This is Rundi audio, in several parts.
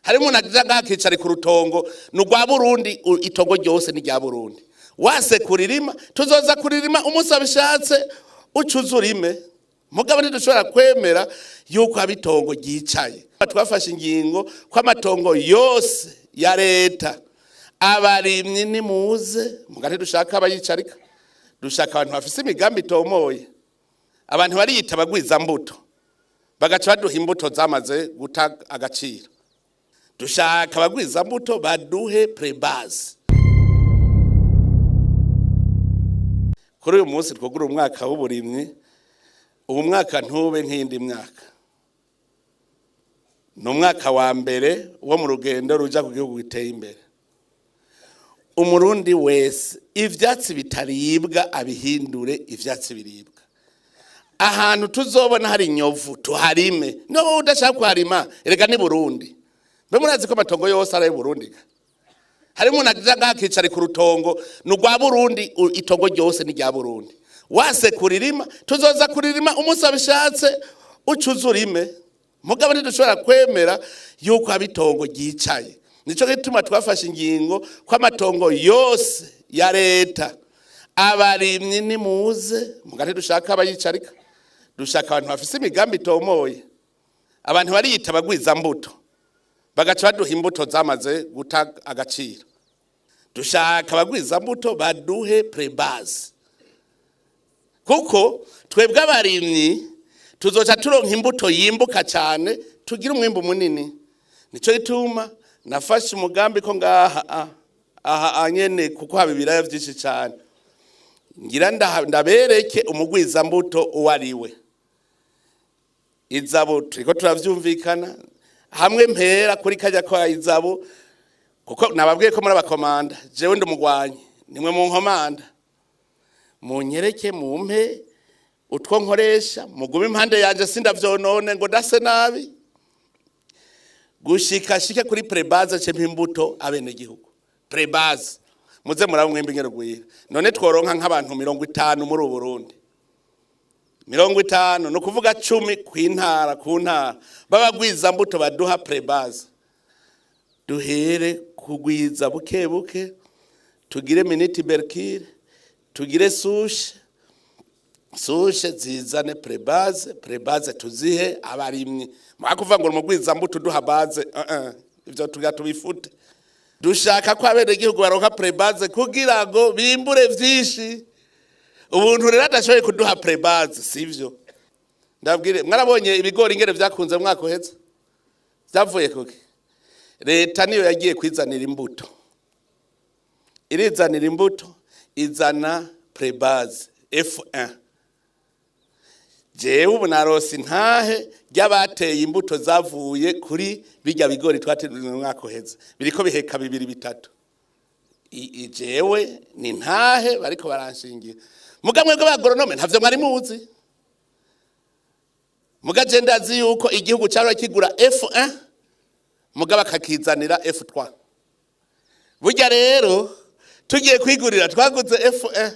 Harimo umuntu aja ngaha akicara ku rutongo, ni urwa Burundi, itongo ryose ni rya Burundi. Wase kuririma, tuzoza kuririma umunsi abishatse, ucuze urime. Mugabo ntidushobora kwemera yuko haba itongo ryicaye. Twafashe ingingo ko amatongo yose ya leta abarimyi nimuze, muga ntidushaka abayicarika, dushaka abantu bafise imigambi itomoye. Abantu bariyita abagwizambuto, bagaca baduha imbuto zamaze guta agaciro. Dushaka abagwizambuto baduhe prebase. Kuri uyu munsi twugura umwaka w'uburimyi, ubu mwaka ntube nk'iyindi myaka. Ni umwaka wa mbere wo mu rugendo ruja ku gihugu giteye imbere. Umurundi wese ivyatsi bitaribwa abihindure ivyatsi biribwa. Ahantu tuzobona hari inyovu tuharime. No udashaka kuharima, erega ni Burundi. Mbe murazi ko amatongo yose ari Burundi? Harimo umuntu aja ngaha akicara ku rutongo, ni urwa Burundi, itongo ryose ni rya Burundi. Wase kuririma, tuzoza kuririma umunsi abishatse, ucuze urime. Mugabo ntidushobora kwemera yuko haba itongo ryicaye. Nico gituma twafashe ingingo ko amatongo yose ya leta abarimyi nimuze, muga ntidushaka abayicarika, dushaka abantu bafise imigambi itomoye. Abantu bariyita abagwizambuto, bagaca baduha imbuto zamaze guta agaciro. Dushaka abagwizambuto baduhe prebase, kuko twebwe abarimyi tuzoca turonka imbuto yimbuka cyane, tugira umwimbu munini. Nico gituma nafashe umugambi ko ngaha aha nyene, kuko haba ibiraya vyinshi cyane, ngira ndabereke umugwizambuto uwo ari we. Izabo turiko turavyumvikana hamwe, mpera kuri kajya kwa Izabo, kuko nababwiye ko muri abakomanda, jewe ndi umugwanyi, nimwe mu nkomanda. Munyereke, mumpe utwo nkoresha, mugume impande yanje sindavyonone ngo ndase nabi, gushika shike kuri prebase ce imbuto abene gihugu. Prebase muze murabo mwembe ingero gwira. None tworonka nk'abantu 50 muri Burundi, 50 no kuvuga 10 kwintara ku ntara, babagwiza mbuto baduha prebase. Duhere kugwiza buke buke, tugire miniti berkire, tugire sushe sushe zizane prebase, prebase tuzihe abarimyi. Mwakuvuga ngo umugwiza mbuto duha base, ivyo tuga tubifute. Dushaka ko abene gihugu baronka prebase kugira ngo bimbure vyinshi. Ubuntu rero adashoboye kuduha prebase, sivyo? Ndabwire, mwarabonye ibigori ingere vyakunze mwaka uheze, vyavuye kuki? Leta niyo yagiye kwizanira imbuto, irizanira imbuto, izana prebase F1. Jewe ubu narose intahe ry'abateye imbuto zavuye kuri bijya bigori twateye mu mwaka uheze, biriko biheka 2 3. Jewe ni ntahe bariko baranshingira. Muga mwebwe b'agoronome ntavyo mwari muzi. Muga je ndazi yuko igihugu cyaro kigura F1, muga bakakizanira F3. Burya rero tugiye kwigurira twaguze F1,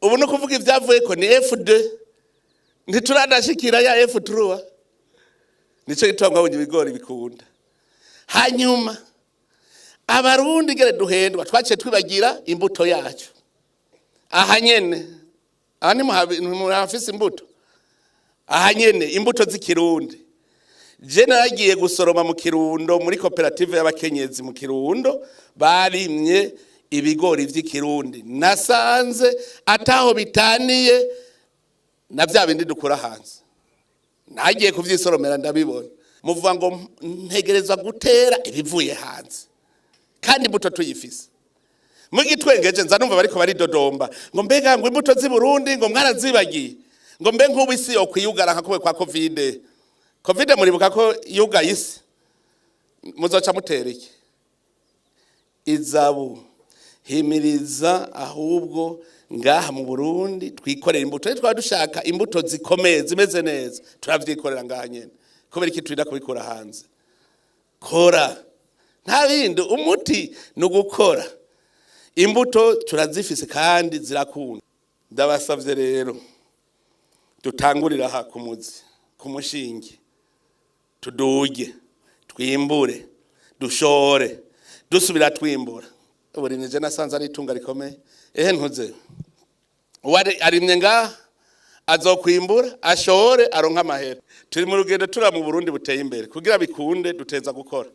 ubu no kuvuga ivyavuye ko ni F2, ntituranashikira ya F3. Nico gituma mwabonye ibigori bikunda. Hanyuma abarundi gere duhendwa, twaciye twibagira imbuto yacu. Aha nyene, aha ni muhafise imbuto. Aha nyene imbuto z'ikirundi. Je naragiye gusoroma mu Kirundo muri koperative y'abakenyezi mu Kirundo, barimye ibigori vy'ikirundi. Nasanze ataho bitaniye na vya bindi dukura hanze. Nagiye kuvyisoromera ndabibona. Muvuga ngo ntegerezwa gutera ibivuye hanze, kandi imbuto tuyifise. Mugitwengeje nza numva bariko baridodomba ngo mbega ngo imbuto z'i Burundi ngo mwarazibagiye, ngo mbe nk'ubu isi yo kwiyugara nka kwa Covid. Covid muribuka ko yugaye isi, muzoca mutera iki? Izabu himiriza ahubwo ngaha mu Burundi twikorera imbuto. Twaba dushaka imbuto zikomeye zimeze neza, turavyikorera ngaha nyene. Kubera iki turinda kubikura hanze? Kora, nta bindi, umuti ni ugukora. Imbuto turazifise kandi zirakunda. Ndabasavye rero dutangurira aha ku muzi, ku mushinge, tuduge, twimbure, Dushore, dusubira twimbura. Uburimyi je nasanze ari itunga rikomeye. Ehe, ntuze uwari arimye ngaha azokwimbura, ashore, aronka amahera. Turi mu rugendo tura mu Burundi buteye imbere. Kugira bikunde, duteza gukora.